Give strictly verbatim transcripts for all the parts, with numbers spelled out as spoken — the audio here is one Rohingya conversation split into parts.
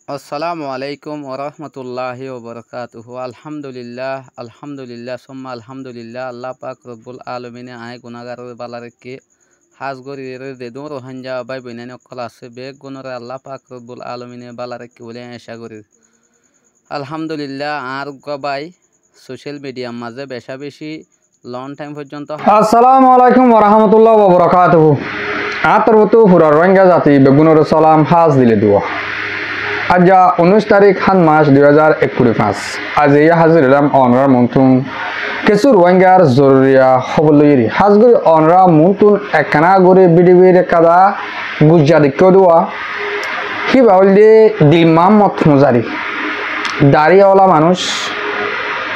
Assalamu alaikum warahmatulláhi wabarakátuhu. Alhámdulillah, alhámdulillah, summa alhámdulillah. Allah pak robbul alomine aññí gunágaroré bála raikké. Hás gorí ere zedún Ruáingga bái boináin ókkol asé, beggúnoré Allah pak robbul alomine bála raikké bóli aññí acá gorír. Alhámdulillah, añár uggúa bái social mediar mazé becá-becí long time foijjonto. Assalamu alaikum warahmatulláhi wabarakátuhu. Añár torfóttu fura Ruáingga zati beggúnoré salam, hás dile dua. Aijja unnúic tarík, háñt mac, dui házar ekkuri fañs. Aijja házir óilam onorár muúntu kessú Ruáinggar zoruriya hóbor loiyóre. Hás gorí onorár muúntu ekkána gorí bídiyo ekkán guijja deikkó dua. Híba óilde Dil Muhámmod Fúñzari. Dari ola manúic.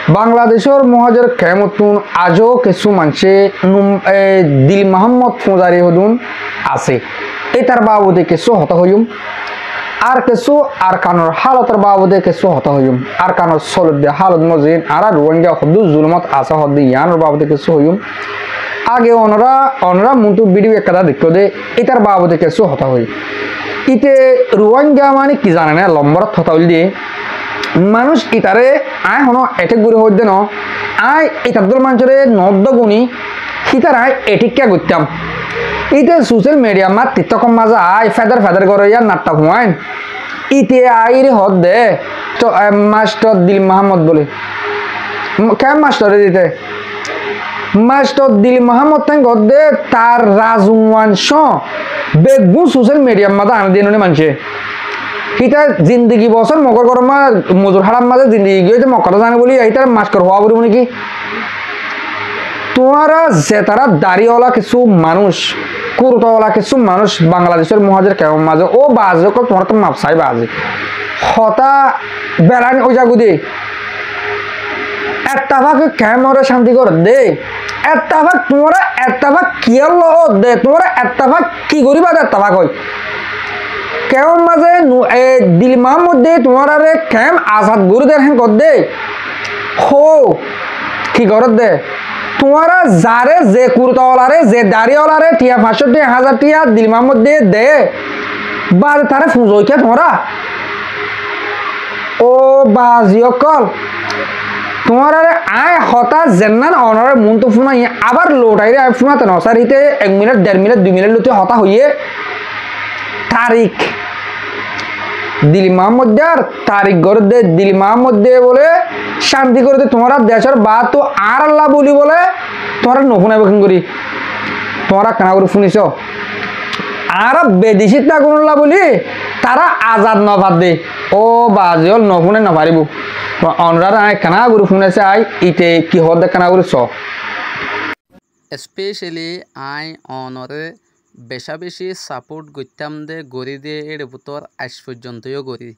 Bangladecór muhájer kempottún aijjó kessú maincé num-, e, Dil Muhámmod Fúñzari hodún asé. Ítar baabute kessú hotá hoiyúm. Ar kessú Arkanor hálotor baabute kessú hotá hoiyúm. Arkanor solodde hálot mozin añára Ruáingga hoddúr zulumot asé hoddé yiánor baabute kessú hoiyúm. Age onorá, onorár muúntu bídiyo ekkán deikkó dé, ítar baabute kessú hotá hoiyí. Íte Ruáingga mani ki zane né, lombórot hotá óilde, manúic ítaré aññí honó eték gorí hoóidde noó, aññí ítar dóil manúicoré noóddo guni, hítaré aññí eték kiyá goittám. Íte social mediar mazé, TikTokor mazé aái feder feder goróya natta fuain. Íte aáiyore hoódde, to, e, mastor Dil Muhámmod bóli. M-, keén mastoré íte? Mastor Dil Muhámmod tán hoódde tar razumwan cóo beggún social mediar mazé aní diyé noó maincé. Híta zindigi bosór Mogór góror mazé, mozur háçar mazé zindigi giyé dé Mokká zane bóli, hítar mastor hoó foribó né ki? Tuáñra zetará dari ola kessú manúic, kurta ola kessú manúic Bangladecór muhájer kempor mazé, ó baazi ókkol, tuáñrattú maf saái baazi. Hotá berani ói zagói dé. Ettefake kemporé cánti gorédde. Ettefak, tuáñra ettefak kiyólla ódde, tuáñra ettefak ki goríba dé ettefak ói? Kempor mazé nu-, e, Dil Muhámmode tuáñráre kemp azad gorí der héen hoódde. Hó, ki goródde? Tuáñra zaré, ze kurta olaré, ze dari olaré, tiañ fañs cót tiañ, házar tiañ Dil Muhámmode de, baade taré fuñzó kiyá tuáñra? Ó baazi ókkol, tuáñráre aññí hotá zennán onorár muúntu fúnaiyí, abár loutaiyóre aññí fúnate nosair, híte ek minit, der minit, dui minit lóti hotá hoiyé, Tarik. Dil Muhámmode ar Tarik gorédde, Dil Muhámmode bóle cánti gorédde tuáñra decór baáttu añárálla bóli bóle tuáñra nofúnaibó keéngorí? Tuáñra keéngorí fúnisó? Añára bedecít tákon ólla bóli tará azad nofaddé. Ó baazi ókkol, nofúnai nofaríbou. Onoráre aññí keéngorí fúnai saái, íte ki hoódde keéngorí soó. Especially aññí onoré becá-becí sapót goittám dé, gorí dé, éçe bútore aijja foijjonto yó gorí.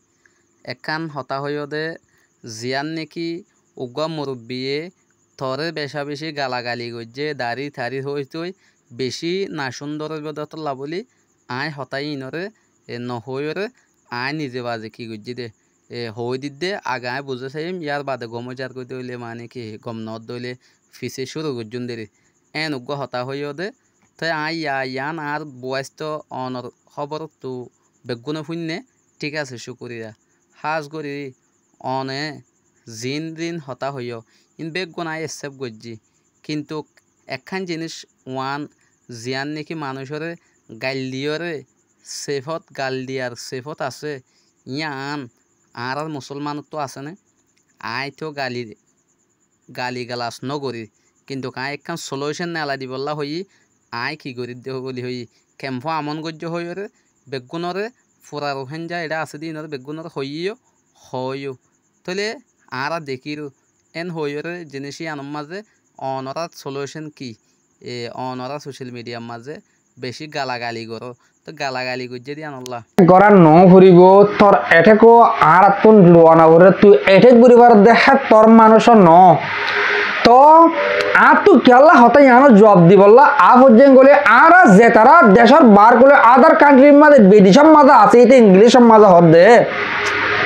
Ekkán hotá hoiyó dé, ziyán néki uggúa murubbiye toré becá-becí galagali goijjé, dari-tari hoóitou becí nacúndor óibo dé ótolla bóli, aññí hotá iínoré, e, nohoóiyoré, aññí nize baze ki goijjí dé, e, hoói didde, age aññí buzí saiyím, yárbaade gom ói zargói dé óile, mane ki, gom noódde óile, fisé cúru goijjúm dé. Éen uggúa hotá hoiyó dé, tói aññí ya-, yián añár buáisto onor hóborottu beggúne fúinne, thík asé, cúkuriya. Hás gorí one ziín ziín hotá hoiyó, iín beggún aññí esép goijjí. Kintu ekkán jiníc uán, ziyán néki manúicoré gail diyóre sefót, gail diyar sefót asé, yían añárár musólmanottú asé né? Aññí tóu gali, gali galas nógorír, kintu aññí ekkán solúcen neelai dibollá hoiyí, aññí ki gorídde bóli hoiyí, kempó amón goijjó hoiyóre, beggúnoré, fura Ruháingga eçé asé dé iínoré beggúnoré hoiyí yó, hoói yó. Tóile añára dekír, éen hoóiyoré jiníc yíanor mazé onorár solúcen ki? E, onorá social mediar mazé bicí galagali goró. Tói galagali goijjé dé yíanollá. Gorá noforibóu, tor ethék ó añáráttun luwa noforé, tui ethék gorí faredde hé tor manúic noó. Toóu añáttu kiyólla hotá yiánor zuab dibollá aá foijjé hoilé, añára zetará decór baár hoilé, other countryr mazé, bidecór mazé asé, íte Inglícor mazé hoódde,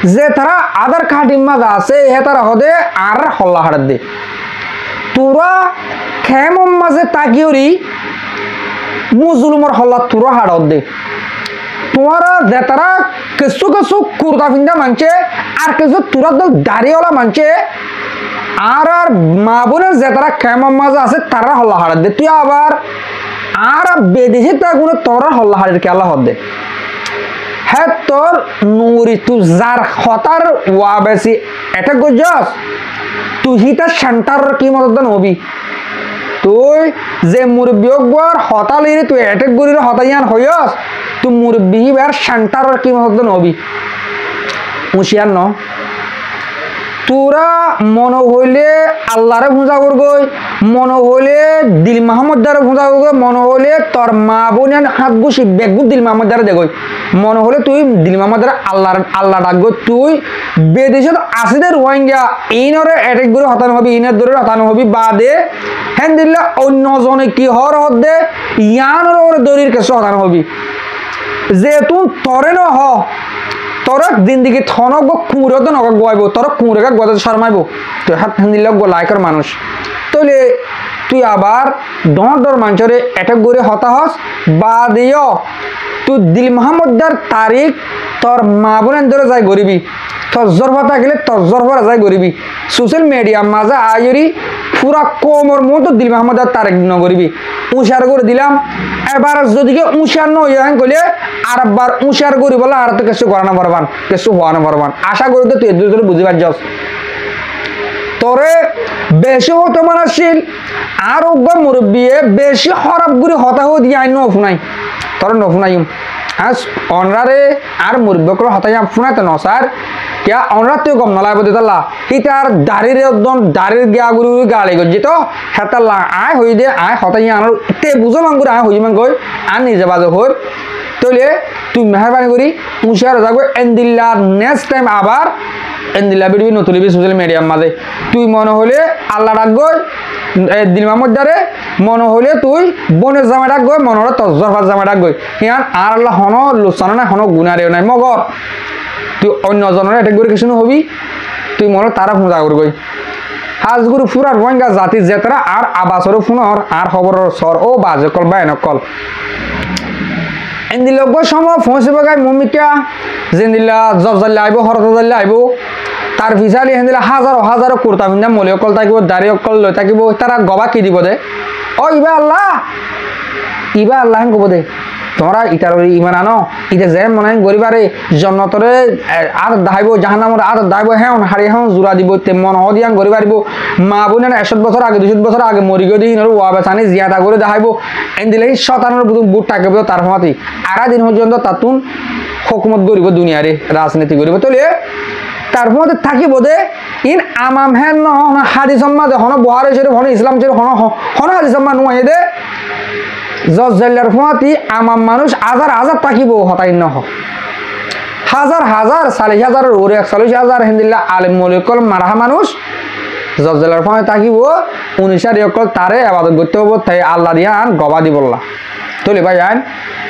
zetará other countryr mazé asé, hétará hoódde añárár holla haçédde. Tuáñra kempor mazé tákiyóre mozolumor holla tuáñra haçódde. tuáñra zetará kessú kessú kurta findá maincé, ar kessú tuáñrar dóilla dari ola maincé, añárar maa boin zetará kemor mazé asé, tarár holla haçer dé. Tui abar añára bidecót tákile tuáñrar holla haçer kiyólla hoódde? Héttor nuri tui zar hotár uabesi etek goijjós, tui hítar sentaror ki modot noóbi? Tui ze murubbi uggwar hotá loiyóre tui etek gorír hotá yían hoiyós, tui murubbi híbar sentaror ki modot noóbi? Uñciyar noó. Tuáñra mone hoilé Allaré fúza gorgói, mone hoilé Dil Muhámmoddáre fúza gorgói, mone hoilé tor maa boin hát gucí beggún Dil Muhámmoddáre degói, mone hoilé tui Dil Muhámmoddáre Allar, Alla dhakgói, tui bidecót asé dé Ruáingga, iínoré etek gorí hotá nohobi, iínoré dórir hotá nohobi, baade héndilla oinno zone ki hoór hoódde, yíanor uore dórir kessú hotá nohobi. Zeétun toré nohoó, toré zindigit honó uggwá kuñre dé noguáibo, toré kuñre guáibo dé córmaibo. Tui hát héndilla uggwá laikor manúic. Tóile tui abar dhoóñr dhoóñr maincóre etek gorí hotá hoós, baade yó tui Dil Muhámmoddár tarik tor maa boin dóre zai goríbi. Tor zórfa tákile tor zórfare zai goríbi. Sosiyal midiyar mazé aiyóre fura koumor muúntu Dil Muhámmoddár tarik nogoríbi. Uñciyar gorí dilam, ebar zodi ke uñciyar noóiyo héen hoilé arekbar uñciyar goríbolla añáráttu kessú gorá noforibán, kessú hoó noforibán. Acá gorí dé tui eddúr dóri buzí faijjós. Toré bicí hotá mana accíl, añár uggwá murubbiye bicí hóraf gorí hotá hoóde aññí nofúnai, toré nofúnaiyum. Aññí onoráre añár murubbi ókkolór hotá yían fúnaito nosair, kiyá onoráttu gom nolaibó dé tolla. Hítar daríre eddún darír giya guri guri gali goijjé toó, hétolla aññí hoiyí dé, aññí hotá yíanor te buzó mangói aññí hoiyí mangói, aññí nize baze hoóir. Tóile tui meherbani gorí uñciyar zagói, endilla next time abar endilla bidiyó notulíbi sosiyal midiyar mazé. Tui mone hoilé Alla dhakgói, e, Dil Muhámmoddáre, mone hoilé tui bóinor zamai dhakgói, mone hoilé tor zórfar zamai dhakgói. Yían añárálla honó luksan nái, honó gunáreyo nái. Mogor tui oinno zonoré etek gorí kessú nohobi, tui mone hoilé tará fúza gorgói. Hás gorí fura Ruáingga zati zetará añár abasoré fúnor, añár hóboror soór, ó bazi ókkol, báiyain ókkol. Endilla uggwá cómot foóñsibói goi muúmikká, zendilla zozzailla aibó, horzozailla aibó, tar fisá ali héndilla házaro házaro kurta findá moli ókkol tákibo, dari ókkol loi tákibo, tará gobá ki dibo dé? Ó ibá Alla, ibá Alla héen hoibó dé. Tuáñra itar uore iman ano, ite zeén mone hoó gorí fare, jonnotoré, e, ádot daháibo, jahannamoré ádot daháibo, héon haçi, héon zura dibo, te mone hoó dé yían gorí faribó. Maa boin ek cót bosór age, dui cót bosór age mori giyé dé, híinor uabe sani ziyada gorí daháibo. Endilla hí cótanor bút tákibo tar fúañti. Ará din foijjonto tattún hókumot goríbo duniyaré, rajniti goríbo. Tóile tar fúañti tákibo dé, iín amam héen noó, honó hádisor mazé, honó Buhári Córif, honó Islam Córif, honó, honó hádisor mazé no aiyé dé. Zozzaillar fúañti amam manúic házar házar tákibo, hotá iín nohó. Házar házar, sallic házaror uore, eksallic házar, héndilla alem moli ókkol mara há manúic zozzaillar fúañti tákibo, unicári ókkol taré ebadot goittó hoibó, te Alla diyan gobá dibolla. Tóile báiyain,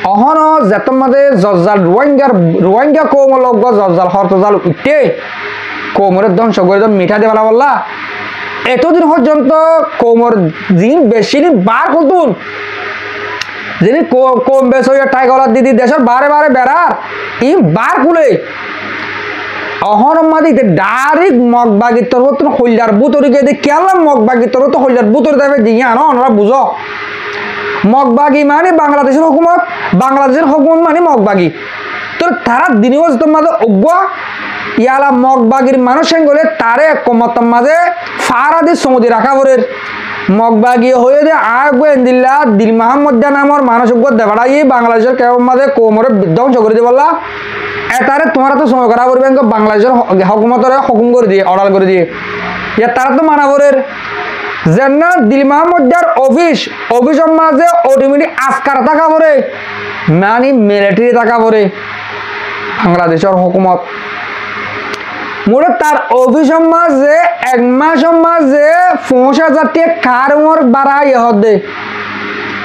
ehóno zettót mazé zozzal Ruáinggar, Ruáingga koumolla uggwá zozzal, hortozal uiththé, koumoré dóngco gorí dór, mithá di félaibolla. Etó din foijjonto koumor ziín beccíli baár kúltun, ziín ko-, koum besoiya thaik olat di di decór baáre baáre berar, iín baár kúle. Ehónor mazé ite dháirek Mog bagir torfóttun hoillar bútore giyé dé, kiyólla Mog bagir torfóttun hoillar bútore zaibo dé, yían onorá buzó. Mog bagi mani Bangladecór hókumot, Bangladecór hókumot mani Mog bagi. Tóile tará dini wostor mazé uggwá, yala Mog bagir manúic héen goillé taré ek koumor mazé fára di soñdi raká forer. Mog bagi hoiyé dé, aññí uggwá endilla Dil Muhámmodda namor manúic uggwá de façáiyi Bangladecór kemfor mazé koumoré dóngco gorí dibolla. Etaré tuáñrattú soñdi gorá foribó, héen gorí Bangladecór hó-, hókumotoré hókum gorí diyé, order gorí diyé. Yá taráttu mana forer. Zennán Dil Muhámmoddar ofis, ofisor mazé otometik askar táka foré, mani militeri táka foré. Bangladecór hókumot. Mure tar ofisor mazé ek mácor mazé foñs házar tiya karuñor bára aiyé hoódde.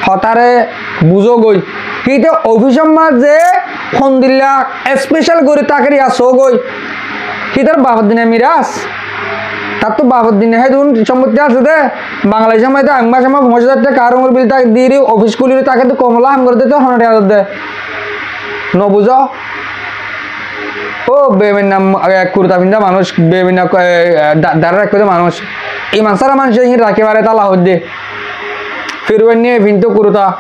Hotáre buzógoi. Híte ofisor mazé hondilla especial gorí táker yá soógoi. Hítar bafor dine miras. Tattú bafor dine hédun sompotti asé dé. Bangladecór mazé ek mácor mazé foñs házar tiya karuñor bil táke diri ofis kúliri táke dé komolla ham gorí dé tó hone tiya dé. Nobuzó? Ó beimainna, e, kurta finda manúic, beimainna, e, da-, dare rakké de manúic. Iman sára manúic hín rakí fare tala hoóidde. Firuainne finto kurta,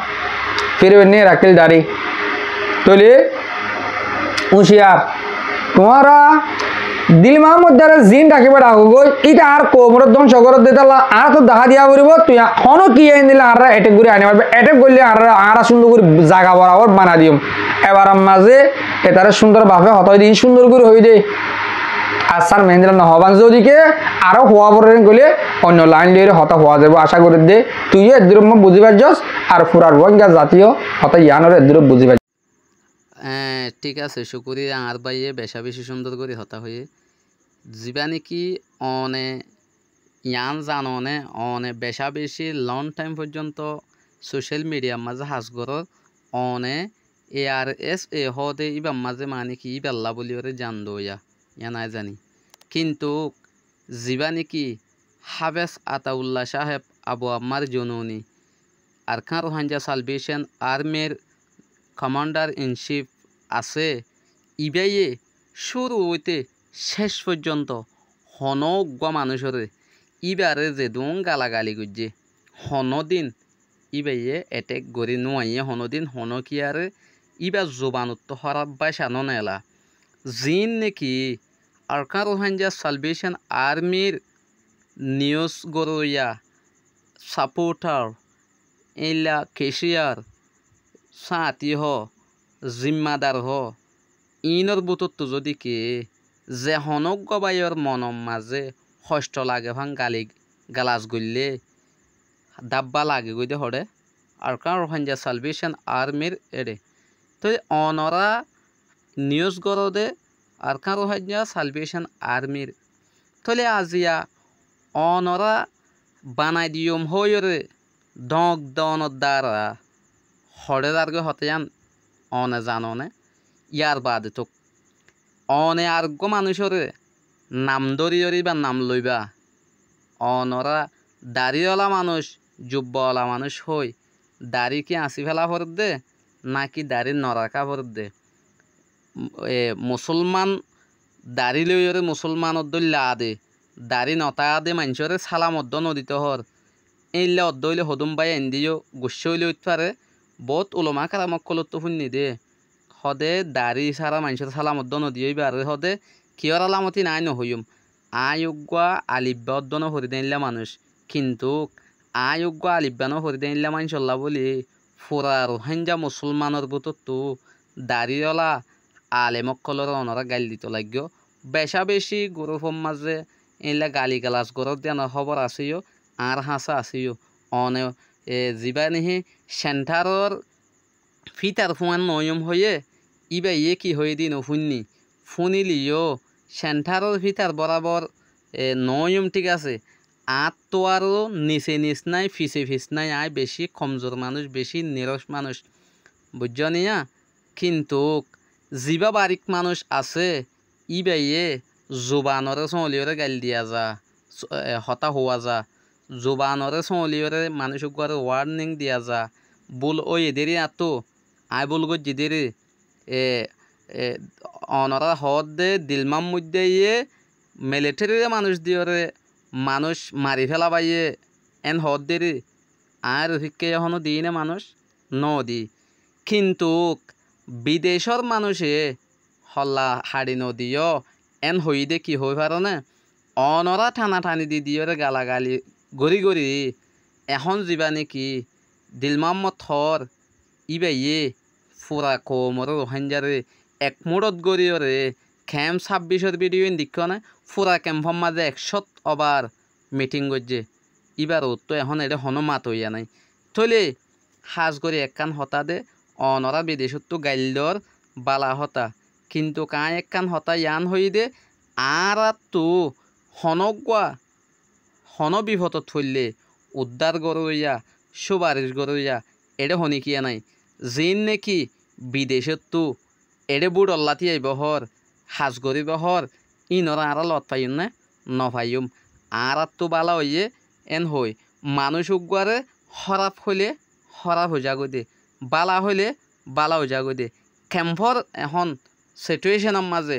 firuainne rakíl dari. Tóile uñciyar. Tuáñra Dil Muhammod dare zin rakíba rakógoi, íte añár koumoré dóngco goródde tala, añárattú dahá diya foribó, tui a-, honó ki endilla añára etek gorí aní faribá, etek goillé añára, añára cúndor gorí zaga borabor banai diyum. Ebar mazé etaré cúndor bafe hotá hoiyé dé, cúndor gorí hoiyé dé. Asár mehéndilla nohóban zodi ke aró huá foré goillé, oinno lain loiyóre hotá huá zaibó, acá gorí dé. Tuiyó eddur buzí faijjós, ar fura Ruáingga zatíyo hotá yiánoré eddur buzí faijjós. Eé, thík asé, cúkuriya, añár báiye becá becí cúndor gorí hotá hoiyé. Zibá néki one yián zanoné, one becá becí long thaim foijjonto social midiyar mazé ham gorór, one A R S A hoóde íbar mazé maní ki íballá bóliyoré zan doiya, yián aññí zani. Kintu zibá néki Háfes Ataulla cáheb Abu Ammár Jununi, Arkán Ruháingga Salvation Armyr Commander in Chief asé, ibáye cúru óite céc foijjonto honó uggúa manúicoré íbaré zedún galagali goijjé, honódin íbaye etek gorí nuaiyé, honódin honókiyaré íbar zubanottú hóraf báca nóneela. Ziín néki Arkán Ruháingga Salvation Armyr nius goróya, sapóthar, éilla kecíyar, sáañti hoó, zimmadar hoó, iínor bútottu zodi ki ze honó uggúa báiyor monor mazé hoctho lage fán, gali galas goillé, dábba lage goi dé hoçé, Arkán Ruháingga Salvation Armyr éçe. Tói onorá nius goróde Arkán Ruháingga Salvation Armyr. Tóile aziya onorá banai diyum hoóiyoré dhoóñk doónor dara hoçé zargói hotá yián one zanoné? Yar baade tók one ar uggúa manúicoré nam dóriyoré íbar nam loibá. Onorá daríola manúic, jubbaola manúic hoói, darí ki añsí féla foredde, náki darí noraká foredde? E, musúlman darí loiyóre musúlmanor dóilla de, darí notáa de maincóre sálam oddó noditó hoór. Éilla oddó óile hodún báiyaindé yó guccá óile óit fare, boóut ulama keram ókkolóttu fúinni dé. Hode darí sára maincóre sálam oddó nodiyó, íbaré hode kiyór alamot íin aññí nohoiyúm. Aññí uggúa alibba oddó nófori dé éilla manúic. Kintu aññí uggúa alibba nófori dé éilla maincólla bóli fura Ruháingga musúlmanor bútottu daríola alem ókkolóre onorá gail dito laiggó. Becá becí gurúfor mazé éilla gali galas gorór dé yíanor hóbor asé yó, añár hañsé asé yó. One, e, zibá néki céntháror fítar fúañ noóiyum hoiyé, íbayé ki hoiyé dé nofúinni. Fúnile yó céntháror fítar borábor, e, noóiyum, thík asé. Añáttu aró nise nis nái, fise fis nái, aññí bicí komzur manúic, bicí niróc manúic. Buijjó niya? Kintu zibá barík manúic asé, íbayé zubanoré sóoliyóre gail diya za, s-, e, hotá huá za, zubanoré sóoliyóre manúic uggúare wárning diya za, búl óiye dé ri añáttu, aññí búl goijjí dé ri, e, e, onorá hoódde Dil Muhammod dé yé milithériré manúic diyóre manúic mari félabaiyé, én hoódde ri, aññí rufíkka yó honó diíne manúic nódi. Kintu bidecór manúice holla haçi nodiyó, én hoiyí dé ki hoói faróne? Onorá thana-thani di diyóre galagali gorí-gorí, ehón zibá néki Dil Muhammod hoór, íbayé fura koumoré Ruháinggaré ek múçot goríyoré kemp sábbicór bídiyo íin deikkóne, fura kempór mazé ek cót obar mithíng goijjé. Íbar uottú ehón eçé honó mat óiya nái. Tóile hás gorí ekkán hotá dé, onorá bidecóttu gail dór bála hotá. Kintu aññí ekkán hotá yián hoiyí dé, añáráttu honóggua honó bifotot foillé uddár goróya, cúbaric goróya, eçé honíkiya nái. Ziín néki bidecóttu eçé búçollá tíyaibóu hoór, has goríbou hoór, íinoré añára loot faiyúm né? Nofaiyúm. Añáráttu bála óiye én hoói, manúic uggúare hóraf hoilé hóraf ói zagói dé, bála hoilé bála ói zagói dé. kempór ehón situéconor mazé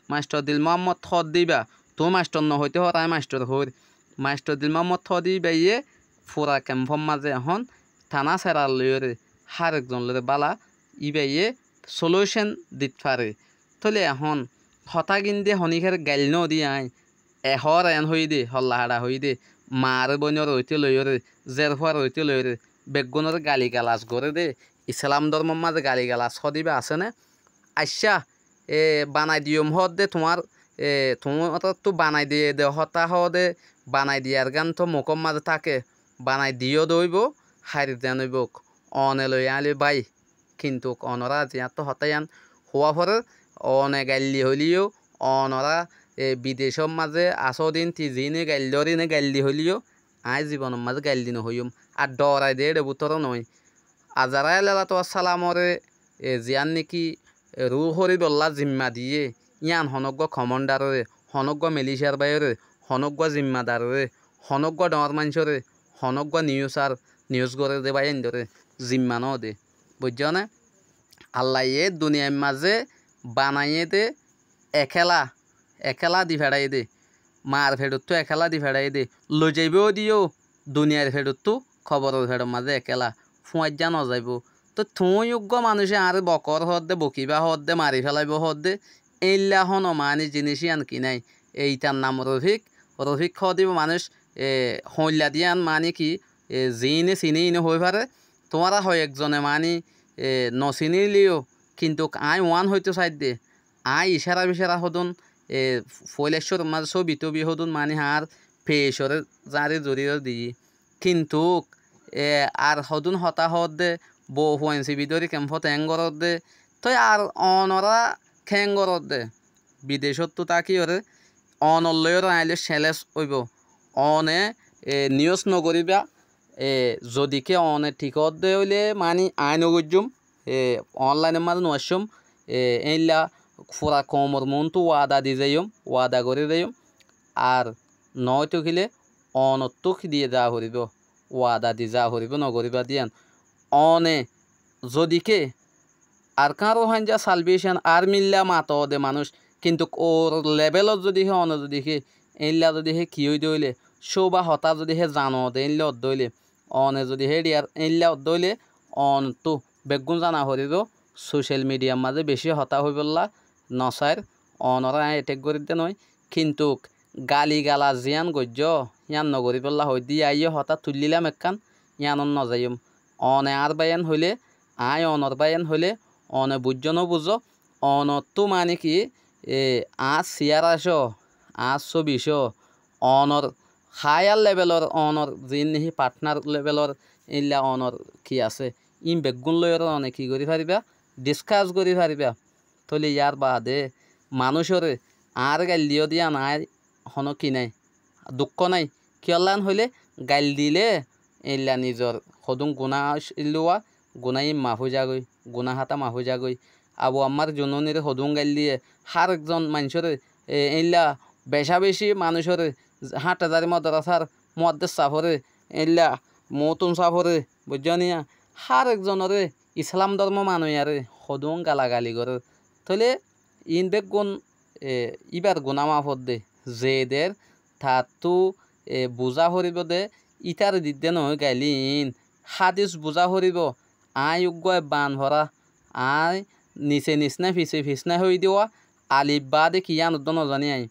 maistor Dil Muhámmod hoódde íba, tuñí maistor nohoité hoór, aññí maistor hoóir. Maistor Dil Muhámmod hoódde íbayé fura kempór mazé ehón taná serar loiyóre hárek zon lóre bála íbayé solúcen dit fare. Tóile ehón hotágin de honíkare gail nódi aññí, ehór eén hoiyé dé, holla haça hoiyé dé, maaré bóinor oité loiyóre, zérfuar oité loiyóre, beggúnoré gali galas goré dé, Islam dórmor mazé gali galas hoóde íba asé né? Aiccá, e, banai diyum hoódde tuáñr, e, tuáñrttú banai diyé de hotá hoóde, banai diyar gán toó mukór mazé táke, banai diyó de óibou, háir zeén óibouk, one loi aññí loi bái. Kintu onorá ziáñttu hotá yían huá forér, one gail di hoilé yó, onorá, e, bidecór mazé asódin ti ziíne gail dóri ne gail di hoilé yó, aññí zibonor mazé gail di nohoiyúm. Ar dhoorai de éçe bútore noói. Azarail aláihissalamoré, e, ziyán néki, e, ruú goríbollá zimma diyé, yían honóggua komándaroré, honóggua milíciyar báiyoré, honóggua zimmadaroré, honóggua dhoóñr maincóre, honóggua niyús ar niyús goré dé báiyaindoré zimma nóode. Buijjó né? Allaye duniyair mazé banaiyé dé ekéla, ekéla di feçáiye dé, maar feçottú ekéla di feçáiye dé, loizaibóu de yó duniyair feçottú, koboror feçor mazé ekéla, fúañijja nozaibóu. Tói tuñí uggúa manúice añáre bokor hoódde, bokibá hoódde, mari félaibóu hoódde, éilla honó maáni ziníc yían ki nái. E, itar nam Rofik, Rofik hoóde íba manúic, e, hoóilla de yían maáni ki, e, ziíne siné iíne hoói faré, tuáñra hoi ekzone maáni, e, nosiníle yó, kintu aññí uán hoitó saidde, aññí icára bicára hodún, e, foóila córor mazé sóbi tóbi hodún maáni añár pecoré zañrí zoríyore diyí. Kintu, e, ar hodún hotá hoódde, bou fuain sibi dóri kempót eén goródde, tói ar onorá keén goródde? Bidecóttu tákiyoré, onor loiyóre aññí loi céles óibou. One, e, niyús nogoríba, e, zodi ké one thikódde óile maáni aññí nogoijjúm, e, onlainor mazé nuaiccúm, e, éilla fura koumor muúntu wada di zaiyum, wada gorí zaiyum. Ar noóito kilé onottú ki diye zaa foribóu, wada di zaa foribóu, nogoríba de yían. One zodi ké Arkán Ruháingga Salbécon Armilla matoó de manúic, kintu uor lebélot zodi hé one zodi hé éilla zodi hé ki óide óile, cóba hotá zodi hé zanoó de éilla oddé óile, one zodi hé éçiyar éilla oddé óile, onottú beggún zana foribóu, socel midhiyar mazé bicí hotá hoibólla nosair, onoré aññí eték gorídde noói, kintu gali gala ziyán goijjó, yían nogoríbolla hoóidde yíaiyó hotá tuillílam ekkán, yíanot nozaiyúm. One añár báiyain hoilé, aññí onor báiyain hoilé, one buijjó nóbuzó, onottú maáni ki, e, añár siyára có, añár sóbi có, onor háyar lebelor, onor ziín néki partnar lebelor, éilla onor ki asé, íin beggún loiyóre one ki gorí faribá, dhiskás gorí faribá. Tóile yárbaade manúicoré añáre gail diyó de yían aññí honó ki nái, dukkó nái. Kiyólla yían hoilé, gail dilé éilla nizor hodún guná ílluwa, guná íin maf ói zagói, guná hátá maf ói zagói. Abu Ammár Junúniré hodún gail diyé, hárek zon maincóre, e, éilla becá-becí manúicoré, Háñthazári modorasár muáddes sáforé, éilla Muútun sáforé, buijjó niya, hárek zonoré Islam dórmo manoiyaré hodún galagali gorér. Tóile iín beggún, e, íbar guná maf ódde, ze der tattú, e, buzá foribóu de, ítare didde noói gail iín. Hádis buzá foribóu, aññí uggúa baan forá, aññí nise nis né fise fis né hoói diyé, alif baade ki yían uddó nozaní aññí.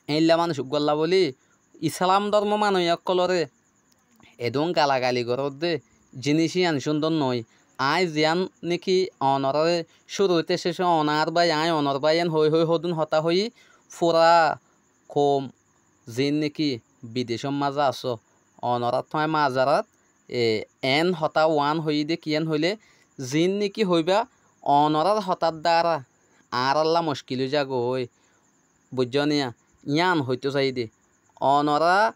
Éilla manúic uggúalla bóli Islam dórmo manoiya ókkolóre edún galagali goródde jiníc yían cúndor noói. Aññí ziyán néki onoráre cúru óite céce one añár bái, aññí onor báiyain hoói hoói hodún hotá hoiyí, fura koum ziín néki bidecór mazé asó, onoráttu aññí mazarat, e, eén hotá uán hoiyí dé kiyán hoilé, ziín néki hoibá, onorár hotár dára añárálla mockil ói zagói. Buijjó niya? Yían hoitó saiyí dé. Onorá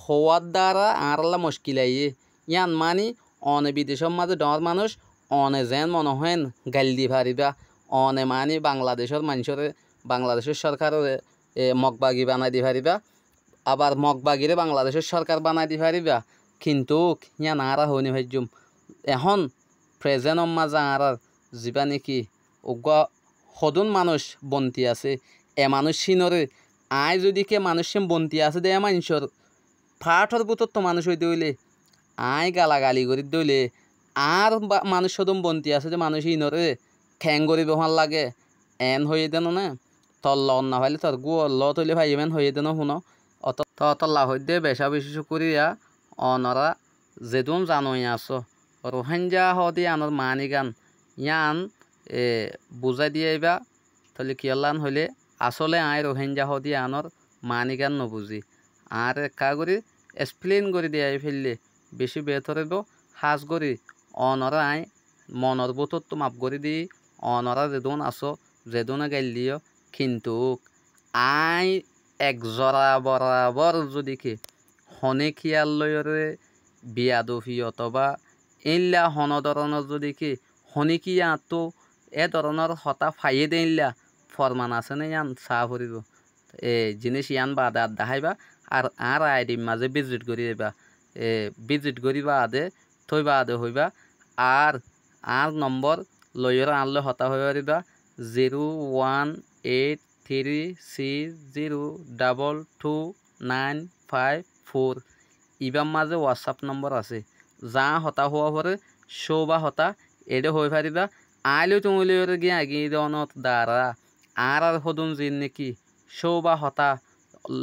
howár dára añárálla mockil aiyé. Yían maní, one bidecór mazé dhoóñr manúic, one zeén mone hoó eén gail di faribá. One maní Bangladecór maincóre, Bangladecór córkaroré, e, mokbagi banai di faribá. Abar mokbagiré Bangladecór córkar banai di faribá. Kintu yían añára hoói nofaijjúm. Ehón prezenor mazé añárár zibá néki uggúa hodún manúic bonti asé, e manúic híinoré aññí zodi ki manúic híin bonti asé dé e maincór paáthor bútottu manúic óide óile, aññí galagali gorídde óile, añár ba-, manúic hodún bonti asé dé manúic híinoré keén goríbou fán lage, eén hoiyé dé noné? Tor loot nofailé tor gúor loot óile faiyum eén hoiyé dé nofúno. Oto-, toótolla hoiddé becá-becí cúkuriya, onorá zedún zanoi asó. Ruháingga hoóde yíanor maánigan yían, e, buzái diyaiba. Tóile kiyólla hoilé, asóle aññí Ruháingga hoóde yíanor maánigan nobuzí. Añáre ekká gorí espléin gorí diyai féille bicí beétor óibou. Hás gorí onorá aññí monor bútottu maf gorí diyí, onorá zedún asó, zedúne gail diyó, kintu aññí ek zora borabor zodi ki honíkiyar lóiyoré biyadofi otóba éilla honó doronor zodi ki honíkiyattu é doronor hotá faiyé dé éilla forman asé né yían saá foribóu. E, ziníc yían baade ar daháiba, ar añár aidhir mazé bízit gorí aiba. E, bízit gorí baade, tói baade hoibá, ar añár nombór loiyóre añálloi hotá hoói faribá, zero one eight three six zero double two nine five four. Ibár mazé WhatsApp nombór asé. Zaá hotá hoóa foré, cóuba hotá eçé hoói faribá. Aññí loi tuñí loiyóre gíña gíñi dónor dara añárar hodún ziín néki cóuba hotá,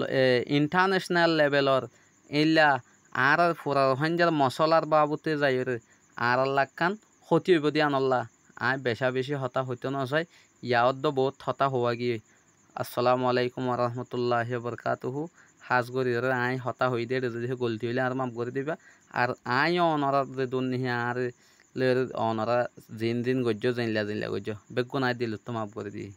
e, intanécnal lebelor éilla añárar fura Ruháinggar mosólar baabute zaiyóre añárállakkán hóti óibou dé yíanolla aññí becá-becí hotá hoitó nosái. Yá óddo boóut hotá hoóa giyói. Assalamu aláikum warahmatulláhi wabarakátuhu. Hás goríyoré aññí hotá hoiyí dé éçe zodi hé golti óile añáre maf gorí diba. Ar aññí onorár zedún néki añáre lóiyoré onorá ziín-ziín goijjó, zeilla-zeilla goijjó, beggún aññí dilottú maf gorí diyí.